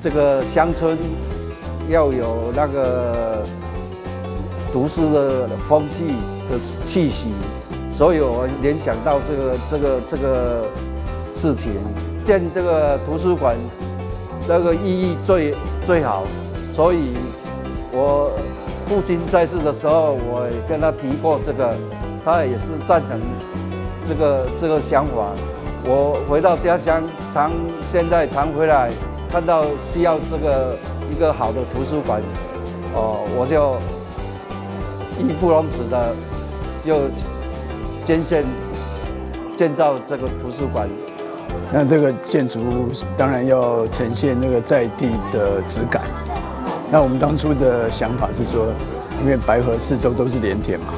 這個鄉村要有那個讀書的風氣的氣息，所以我聯想到這個事情，建這個圖書館，那個意義最最好，所以我父親在世的時候，我也跟他提過這個，他也是贊成這個想法。我回到家鄉，常現在常回來，看到需要這個一個好的圖書館，哦，我就義不容辭的就捐獻建造這個圖書館。那這個建築物當然要呈現那個在地的質感。那我們當初的想法是說，因為白河四周都是蓮田嘛，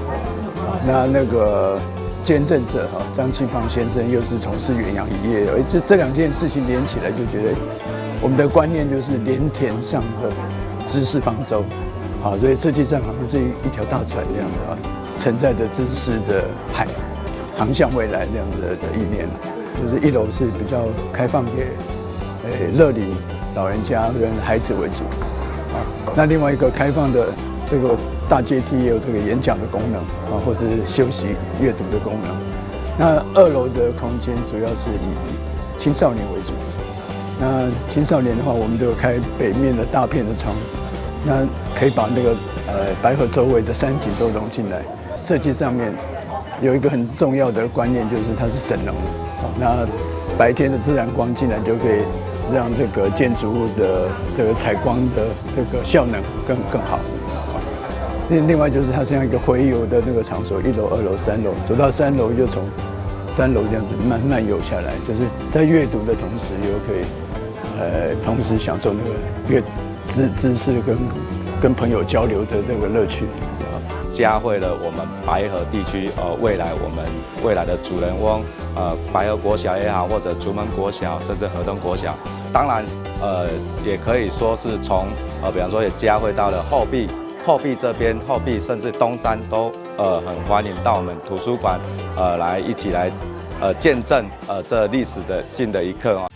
啊，那個捐贈者哈張慶芳先生又是從事遠洋漁業，而這兩件事情連起來，就覺得我們的觀念就是蓮田上的知識方舟，好，所以設計上好像是一條大船這樣子啊，承載着知識的海，航向未來這樣子的意念。就是一樓是比較開放給樂齡老人家跟孩子為主，啊，那另外一個開放的這個大階梯也有這個演講的功能啊，或是休息閱讀的功能。那二樓的空間主要是以青少年為主。那青少年的話，我們就開北面的大片的窗，那可以把那個白河周圍的山景都融進來。設計上面有一個很重要的觀念，就是它是省能。那白天的自然光進來就可以讓這個建築物的這個採光的這個效能更好。另外就是它像一個洄遊的那個場所，一樓、二樓、三樓，走到三樓就從三樓這樣子慢慢遊下來，就是在閱讀的同時又可以同時享受那個閱知識跟朋友交流的這個樂趣。嘉惠了我們白河地區，未來我們未來的主人翁，白河國小也好，或者竹門國小，甚至河東國小，當然，也可以說是從，比方說也嘉惠到了後壁，後壁這邊，後壁甚至東山都，很歡迎到我們圖書館，來一起來，見證，這歷史的新的一刻哦。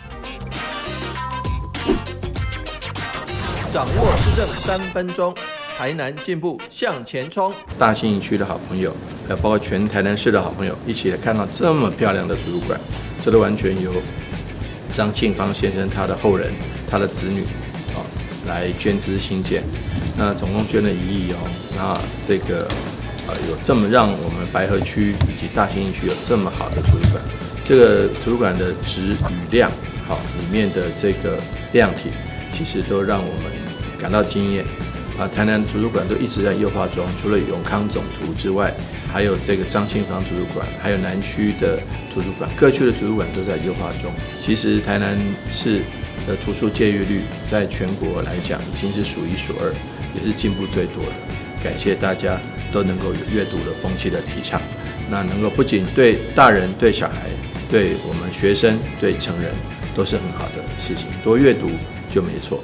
掌握市政3分鐘。台南進步向前衝！大信義區的好朋友，還有包括全台南市的好朋友，一起來看到這麼漂亮的圖書館，這都完全由張慶芳先生他的後人、他的子女啊來捐資興建。那總共捐了1億哦。那這個有這麼讓我們白河區以及大信義區有這麼好的圖書館，這個圖書館的質與量，好裡面的這個量體，其實都讓我們感到驚豔。啊，台南圖書館都一直在優化中，除了永康總圖之外，還有這個張慶芳圖書館，還有南區的圖書館，各區的圖書館都在優化中。其實台南市的圖書借閱率在全國來講已經是數一數二，也是進步最多的。感謝大家都能夠有閱讀的風氣的提倡，那能夠不僅對大人、對小孩、對我們學生、對成人都是很好的事情，多閱讀就沒錯。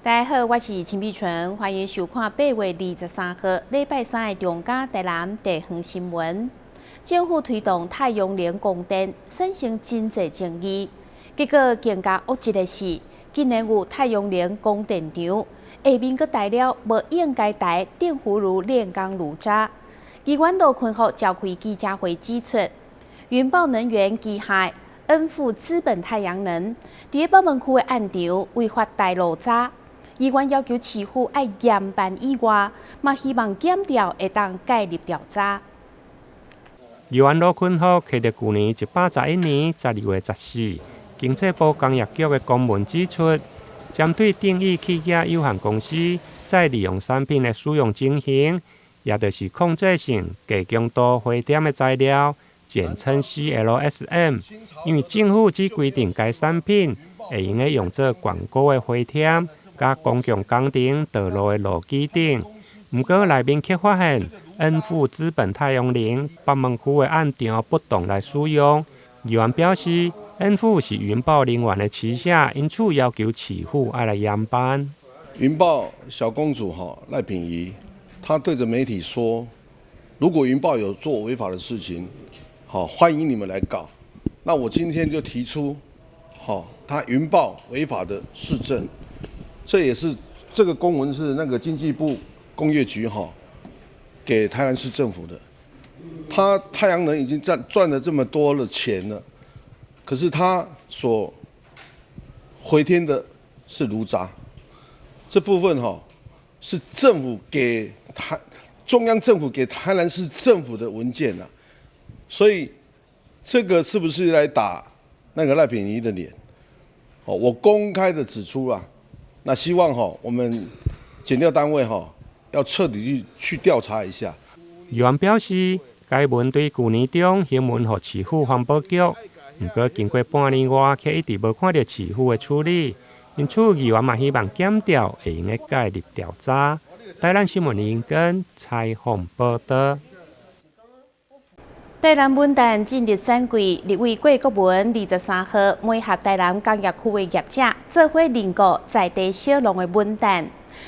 大家好，我是陳美純，歡迎收看8月23號禮拜三的中嘉台南地方新聞。政府推動太陽能光電，產生真濟爭議。結果更加惡質的是，竟然有太陽能光電場下面閣埋了無應該埋電弧爐煉鋼爐渣。議員羅坤福召開記者會指出，雲豹能源旗下恩富資本太陽能佇北門區的案場違法埋爐渣。議員要求市府愛嚴辦以外，嘛希望檢調會當介入調查。議員羅坤福揢著舊年111年12月14，經濟部工業局的公文指出，針對鼎益企業有限公司再利用產品的使用情形，也就是控制性低強度回點的材料，簡稱 CLSM，因為政府只規定該產品會用得用做堅固的回填。佮公共工程道路的路基頂，毋過內面卻發現恩富資本太陽能北門區的案場不當來使用。議員表示，恩富是雲豹能源的旗下，因此要求市府愛來嚴辦。雲豹小公主哈賴品妤，她對著媒體說：如果雲豹有做違法的事情，好，歡迎你們來告。那我今天就提出，好，他雲豹違法的事證，這也是這個公文是那個經濟部工業局哈給台南市政府的。他太陽能已經賺了這麼多的錢了。可是他所回添的是爐渣，這部分哈是政府給台中央政府給台南市政府的文件吶，所以這個是不是來打那個賴品妤的臉？哦，我公開的指出啊，那希望哈我們檢調單位哈要徹底去調查一下。議員表示，該文對舊年中行文予市府環保局。毋過經過半年外，卻一直無看著市府的處理，因此議員嘛希望檢調會用得介入調查。台南新聞林根採訪報導。台南文旦進入選季，立委郭國文23號媒合台南工業區的業者，做伙認購在地小農的文旦。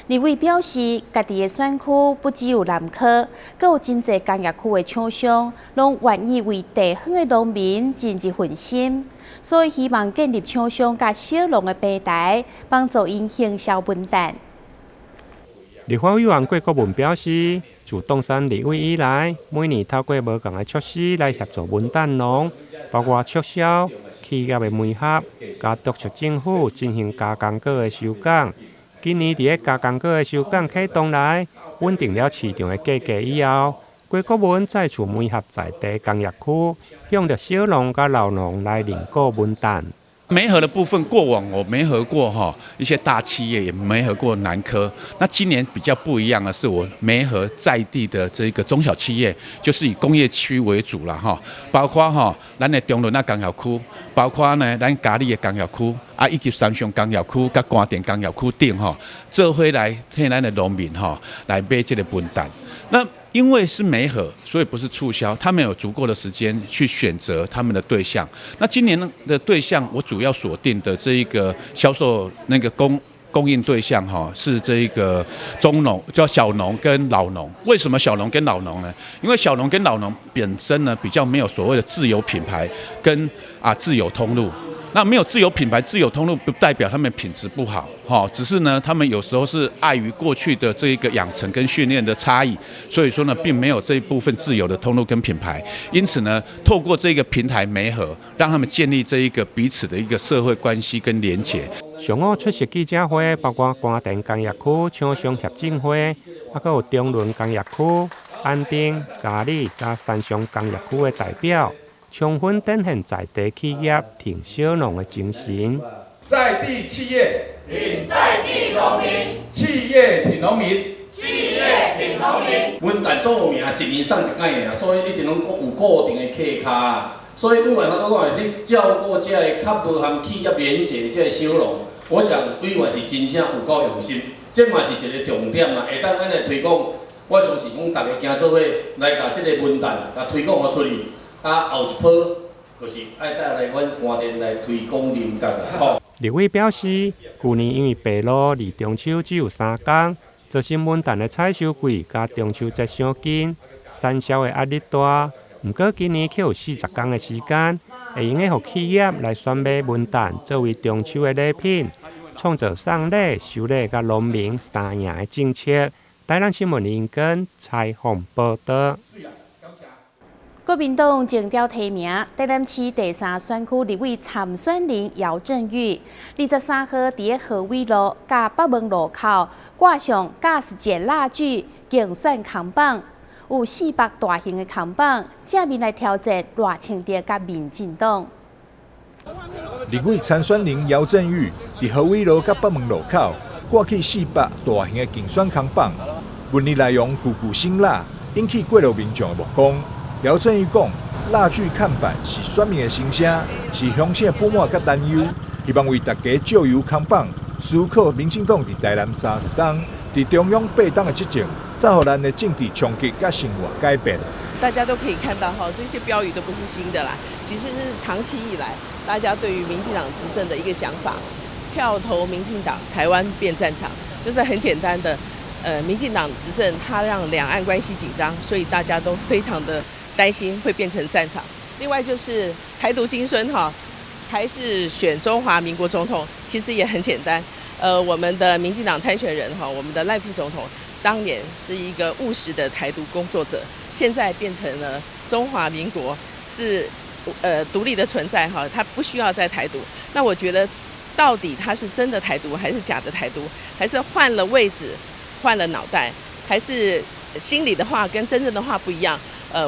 立委表示，家己的選區不只有南科，閣有真濟工業區的廠商，攏願意為地方的農民盡一份心，所以希望建立廠商佮小農的平台，幫助𪜶行銷文旦。立法委員郭國文表示，自當選立委以來，每年透過無仝的措施來協助文旦農，包括促銷、企業的媒合，佮督促政府進行加工果的修改。今年佇咧加工果的修改啟動來，穩定了市場的價格以後，郭國文再次媒合在地工業區，向著小農佮老農來認購文旦。媒合的部分，過往我媒合過哈一些大企業，也媒合過南科。那今年比較不一樣的是，我媒合在地的這個中小企業，就是以工業區為主了哈，包括哈咱的中崙仔工業區，包括呢咱佳里的工業區，啊以及三上工業區、佮官田工業區等哈，做伙來替咱的農民哈來買這個文旦。那因為是媒合，所以不是促銷，他們有足夠的時間去選擇他們的對象。那今年的對象，我主要鎖定的這一個銷售那個供應對象哈，是這一個中農，叫小農跟老農。為什麼小農跟老農呢？因為小農跟老農本身呢比較沒有所謂的自有品牌跟自有通路。那沒有自有品牌、自有通路，不代表他們品質不好，哈，只是呢，他們有時候是礙於過去的這一個養成跟訓練的差異，所以說呢，並沒有這一部分自有的通路跟品牌。因此呢，透過這個平台媒合，讓他們建立這一個彼此的一個社會關係跟連結。上午出席記者會，包括官田工業區廠商協進會，還閣有中崙工業區、安定、佳里佮三上工業區的代表。充分展現在地企業挺小農的精神。在地企業挺在地農民，企業挺農民，企業挺農民。文旦足有名，一年送一擺爾，所以一直攏有固定的客卡。所以委員我都講，去照顧這个較無和企業連結這个小農，我想委員是真正有夠用心，這嘛是一個重點啊，會當按呢推廣，我相信講大家行做伙來共這个文旦共推廣予出去。啊，後一波就是愛帶來阮官田來推廣林角啦。吼。立委表示，舊年因為白露離中秋只有3工，造成文旦的採收季佮中秋節相近，產銷的壓力大。毋過今年卻有40工的時間，會用得予企業來選買文旦作為中秋的禮品，創造送禮、收禮佮農民三贏的政策。台南新聞林根採訪報導。國民黨徵調提名台南市第三選區立委參選人姚振宇，23號佇和偉路佮北門路口掛上 GAS 減蠟具競選扛棒，有400大型的扛棒，正面來挑戰賴清德佮民進黨。立委參選人姚振宇佇和偉路佮北門路口掛起400大型的競選扛棒，文字內容句句辛辣，引起過路民眾的目光。姚振宇講，蠟具看板是選民的心聲，是鄉親的不滿佮擔憂，希望為大家借由扛棒，思考民進黨佇台南30冬，佇中央8冬的執政，造予咱的政治衝擊佮生活改變。大家都可以看到哈，這些標語都不是新的啦，其實是長期以來大家對於民進黨執政的一個想法，票投民進黨，台灣變戰場，就是很簡單的。民進黨執政，它讓兩岸關係緊張，所以大家都非常的擔心會變成戰場。另外就是台獨金孫哈，還是選中華民國總統，其實也很簡單。我們的民進黨參選人哈，我們的賴副總統，當年是一個務實的台獨工作者，現在變成了中華民國是獨立的存在哈，他不需要再台獨。那我覺得，到底他是真的台獨還是假的台獨，還是換了位置、換了腦袋，還是心裡的話跟真正的話不一樣？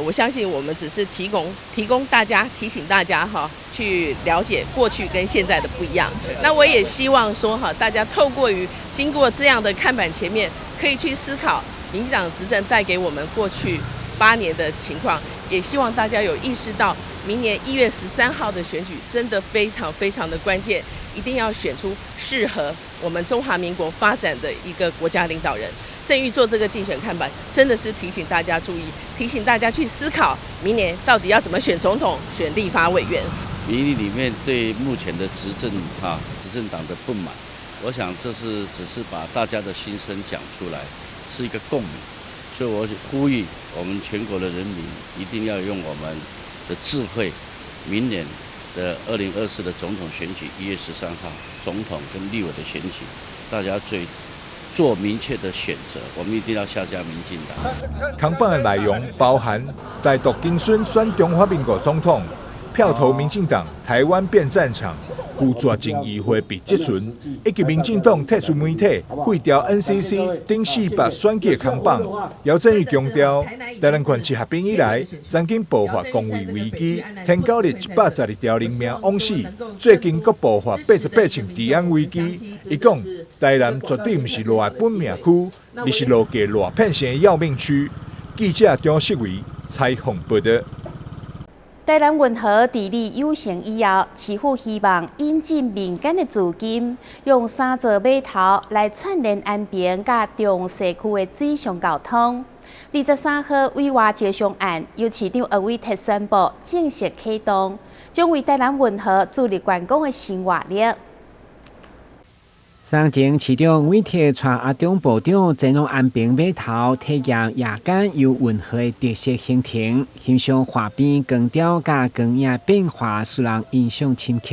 我相信我們只是提供大家提醒大家哈，去了解過去跟現在的不一樣。那我也希望說哈，大家透過於經過這樣的看板前面，可以去思考民進黨執政帶給我們過去8年的情況，也希望大家有意識到，明年1月13號的選舉真的非常非常的關鍵，一定要選出適合我們中華民國發展的一個國家領導人。正玉做這個競選看板，真的是提醒大家注意，提醒大家去思考，明年到底要怎麼選總統、選立法委員。民意裡面對目前的執政啊執政黨的不滿，我想這是只是把大家的心聲講出來，是一個共鳴。所以我呼籲我們全國的人民一定要用我們的智慧，明年的2024的總統選舉，1月13號總統跟立委的選舉，大家最做明確的選擇，我們一定要下架民進黨。扛棒的內容包含台獨金孫選中華民國總統，票投民進黨，台灣變戰場，拒絕前議會被質詢，以及民進黨退出媒體、廢掉 NCC 等400選舉扛棒。姚振宇強調，台南縣市合併以來，曾經爆發公衛危機，天狗日112條人命枉死，最近閣爆發88起治安危機。伊講，台南絕對毋是熱的本命區，而是樓價熱騙錢的要命區。記者張世維採訪報導。台南運河治理有成以後，市府希望引進民間的資金，用三座碼頭來串聯安平佮中西區的水上交通。23號委外招商案由市長黃偉哲宣布正式啟動，將為台南運河注入觀光的新活力。先前市長黃偉哲帶阿中部長前往安平碼頭體驗夜間遊運河的特色行程，欣賞河邊光雕佮光影變化，使人印象深刻。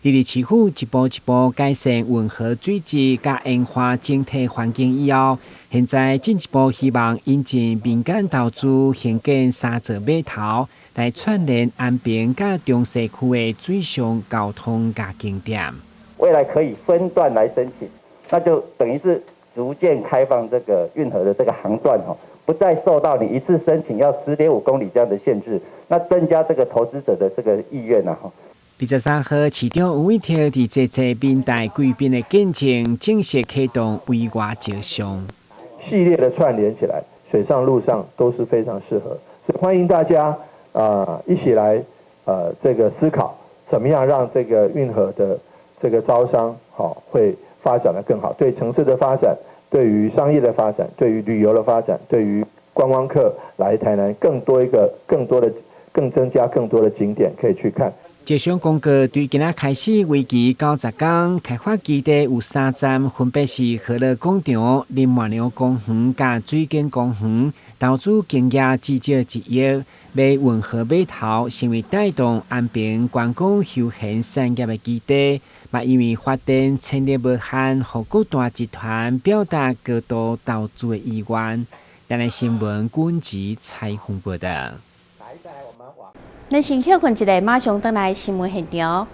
佇咧市府一步一步改善運河水質佮優化整體環境以後，現在進一步希望引進民間投資，興建三座碼頭，來串聯安平佮中西區的水上交通佮景點。未來可以分段來申請，那就等於是逐漸開放這個運河的這個航段，不再受到你一次申請要10.5公里這樣的限制，那增加這個投資者的這個意願啊。23號，市長黃偉哲佇這濟民代貴賓的見證，正式啟動委外招商。系列的串聯起來，水上、陸上都是非常適合，所以歡迎大家一起來這個思考，怎麼樣讓這個運河的這個招商好會發展得更好，對城市的發展，對於商業的發展，對於旅遊的發展，對於觀光客來台南更多一個更多的更增加更多的景點可以去看。招商公告對今仔開始為期90天，開發基地有三站，分別是河樂廣場、林默娘公園佮水景公園，投資金額至少1億，欲運河碼頭成為帶動安平觀光休閒產業的基地。嘛，因為發電潛力無限，予各大集團表達高度投資的意願。台南新聞軍籍採訪報導。咱先歇睏一下，馬上轉來新聞現場。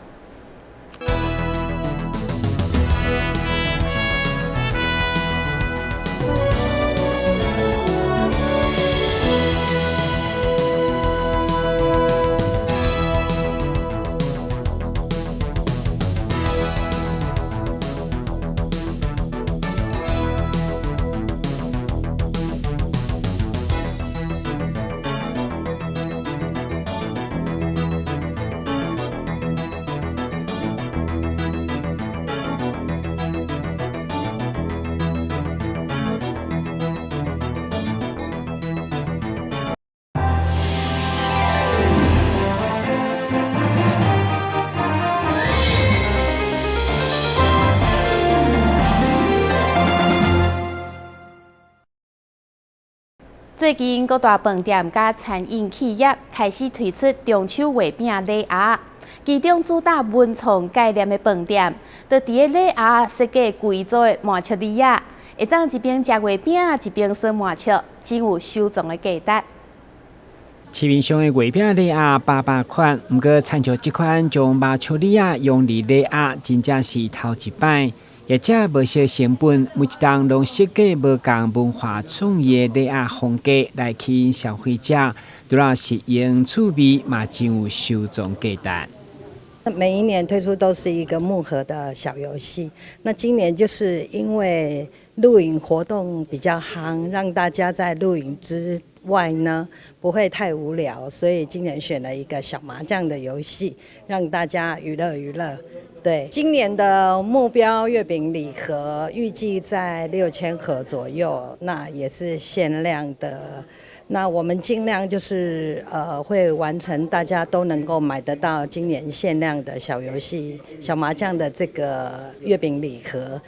最近各大飯店佮餐飲企業開始推出中秋月餅禮盒，其中主打文創概念的飯店，就佇咧禮盒設計規組的麻糬禮盒，會當一邊食月餅一邊耍麻糬，真有收藏的價值。市面上的月餅禮盒百百款，毋過親像這款將麻糬禮盒用佇禮盒，真正是頭一擺。業者無惜成本，每一冬攏設計無仝文化創意的禮盒風格來吸引消費者，除了實用趣味，嘛真有收藏價值。每一年推出都是一個木盒的小遊戲，那今年就是因為露營活動比較夯，讓大家在露營之外呢不會太無聊，所以今年選了一個小麻將的遊戲，讓大家娛樂娛樂。對，今年的目標月餅禮盒預計在6000盒左右，那也是限量的。那我們盡量就是會完成，大家都能夠買得到今年限量的小遊戲、小麻將的這個月餅禮盒。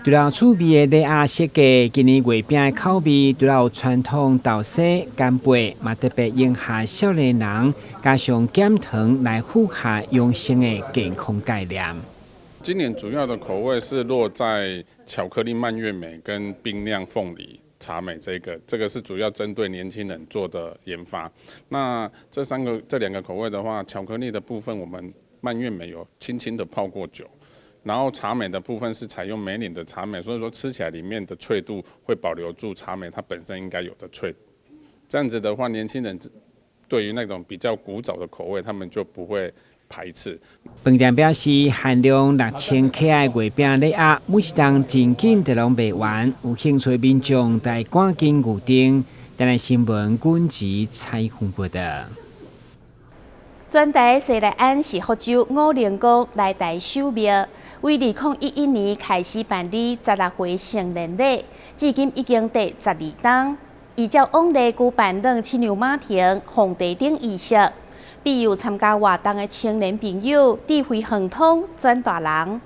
除了趣味的禮盒設計，今年月餅的口味除了有傳統豆沙、干貝，嘛特別迎合少年人，加上減糖來符合養生的健康概念。今年主要的口味是落在巧克力蔓越莓跟冰釀鳳梨茶莓，這個是主要針對年輕人做的研發。那這三個這兩個口味的話，巧克力的部分我們蔓越莓有輕輕的泡過酒。然後茶莓的部分是採用梅嶺的茶莓，所以說吃起來裡面的脆度會保留住茶莓它本身應該有的脆。這樣子的話，年輕人對於那種比較古早的口味，他們就不會排斥。飯店表示，限量6000克的月餅禮盒，每一冬真緊就攏賣完，有興趣民眾得趕緊預訂。台南新聞軍籍採訪報道。全台西來庵是福州五靈公來台首廟，為2011年開始辦理16歲成年禮，至今已經第十二冬。依照往例舉辦攆七娘媽亭奉茶頂儀式，庇佑參加活動的青年朋友智慧亨通轉大人。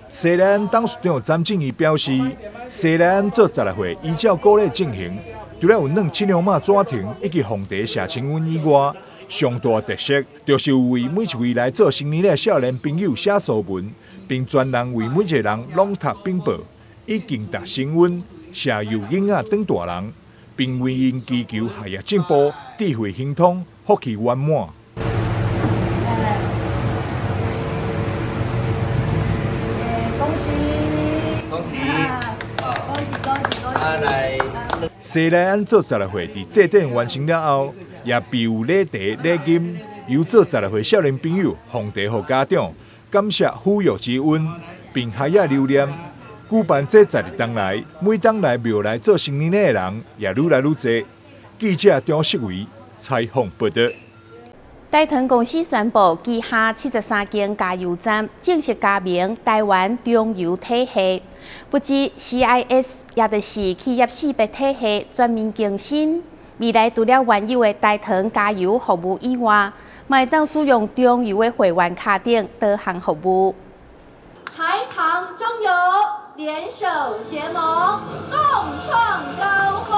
西來庵董事長詹正義表示，西來庵做16歲，依照古禮進行，除了有攆七娘媽紙亭以及奉茶寫清瘟以外，上大特色就是有為每一位來做成年禮少年朋友寫書文，並專人為每一個人朗讀稟報，以競奪神恩，赦宥囡仔長大人，並為𪜶祈求學業進步、智慧亨通、福氣圓滿。恭喜恭喜恭喜恭喜恭喜！西來庵做16歲，佇祭典完成了後，也備有禮茶禮金，由做16歲少年朋友奉茶予家長，感謝撫育之恩，並合影留念。舉辦這12冬來，每冬來廟內做成年禮的人也愈來愈濟。記者張世維採訪報道。台糖公司宣布，旗下73間加油站正式加盟台灣中油體系，不止 CIS，也就是企業識別體系全面更新。未來除了原有的台糖加油服務以外，嘛會當使用中油的會員卡頂導航服務。台糖中油聯手結盟，共創高峰。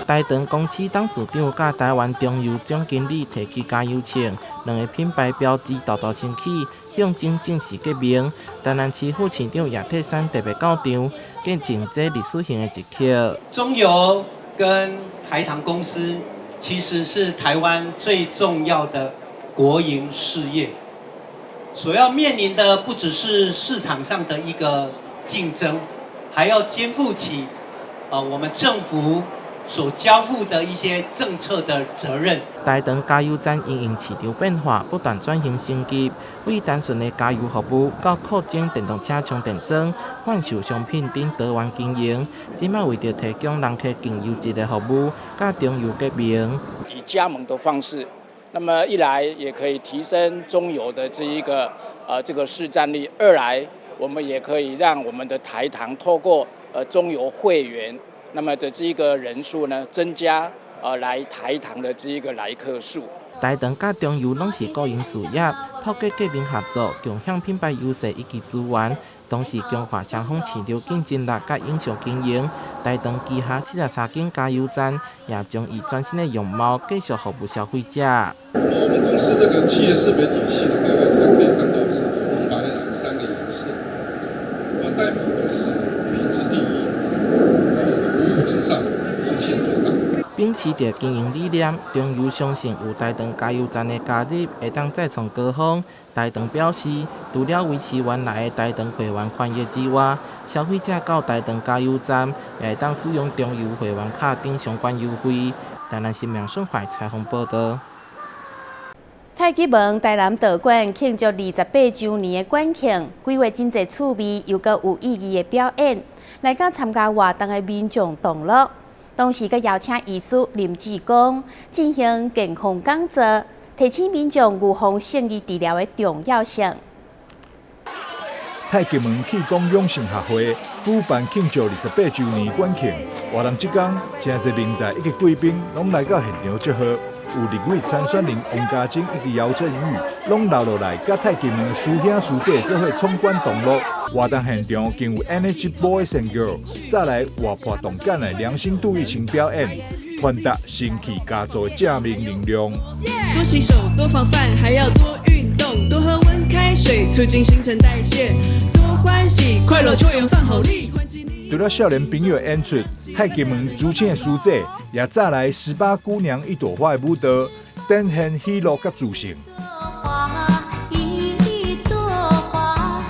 台糖公司董事長佮台灣中油總經理提起加油槍，兩个品牌標誌沓沓升起，象徵正式結盟。台南市副市長葉鐵珊特別到場，見證這歷史性的一刻。中油跟台糖公司其實是台灣最重要的國營事業，所要面臨的不只是市場上的一個競爭，還要肩負起我們政府所交付的一些政策的責任。台糖加油站因應市場變化，不斷轉型升級，為單純的加油服務，到擴增電動車充電樁、販售商品等多元經營。這擺為著提供人客更優質的服務，佮中油結盟，以加盟的方式，那麼一來也可以提升中油的這一個這個市佔率，二來我們也可以讓我們的台糖透過中油會員。那麼的這一個人數呢，增加來台糖的這一個來客數。台糖佮中油攏是國營事業，透過結盟合作，共享品牌優勢以及資源，同時強化雙方市場競爭力佮永續經營。台糖旗下73間加油站也將以全新的樣貌繼續服務消費者。我們公司這個企業識別體系呢，各位看可以看到是紅白藍三個顏色，那代表就是品質第一，服務至上，貢獻最大。秉持著經營理念，中油相信有台糖加油站的加入，會當再創高峰。台糖表示，除了維持原來的台糖會員權益之外，消費者到台糖加油站也會當使用中油會員卡等相關優惠。台南新聞孫懷採訪報道。太極門台南道館慶祝28週年的館慶，規劃真濟趣味又閣有意義的表演，來佮參加活動的民眾同樂。同時，閣邀請醫師林志剛進行健康講座，提醒民眾預防勝於治療的重要性。太極門氣功養生學會舉辦慶祝28週年館慶活動，這工誠濟名大以及貴賓攏來到現場祝賀，有立委參選人王家珍以及姚振宇攏留落來，佮太極門師兄師姐做伙闖關同樂。活動現場更有 Energy Boys and Girls 再來活潑動感的良心杜玉琴表演，傳達神氣家族的正面能量。多洗手，多防範，還要多運動，多喝溫開水，促進新陳代謝，多歡喜，快樂就用上好力。除了少年朋友演出，太極門主請的師姐也再來十八姑娘一朵花的舞蹈，展現喜樂佮自信。一朵花，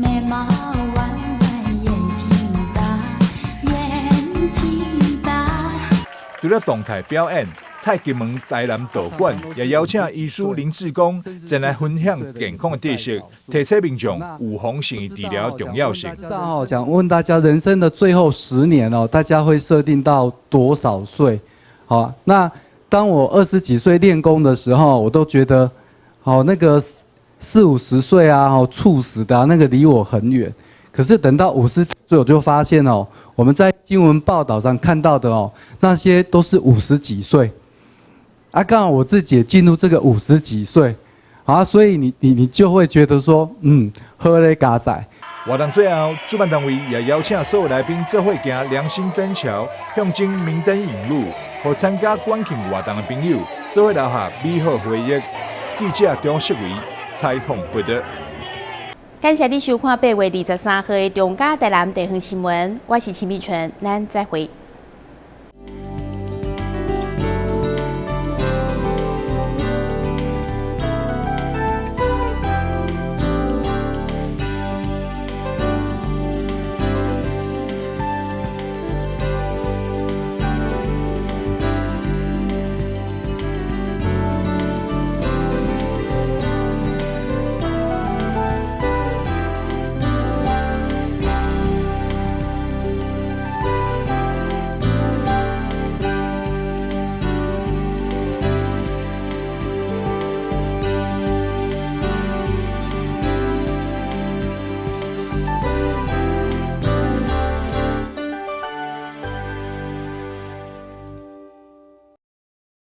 眉毛彎彎，眼睛大，眼睛大。除了動態表演，太極門台南道館也邀請醫師林志剛前來分享健康的知識，提醒民眾預防勝於治療重要性。那想問大家，人生的最後10年哦，大家會設定到多少歲？好，那當我20幾歲練功的時候，我都覺得，好那個四五十歲啊，哦猝死的啊，那個離我很遠。可是等到50歲，我就發現哦，我們在新聞報道上看到的哦，那些都是五十幾歲。啊，剛好我自己也進入這個五十幾歲，啊，所以你就會覺得說，好咧佳哉。活動最後，主辦單位也邀請所有來賓做伙行良心燈橋，象徵明燈引路，予參加館慶活動的朋友做伙留下美好回憶。記者張世維採訪報道。感謝你收看8月23號的中嘉台南地方新聞，我是秦美純，咱再會。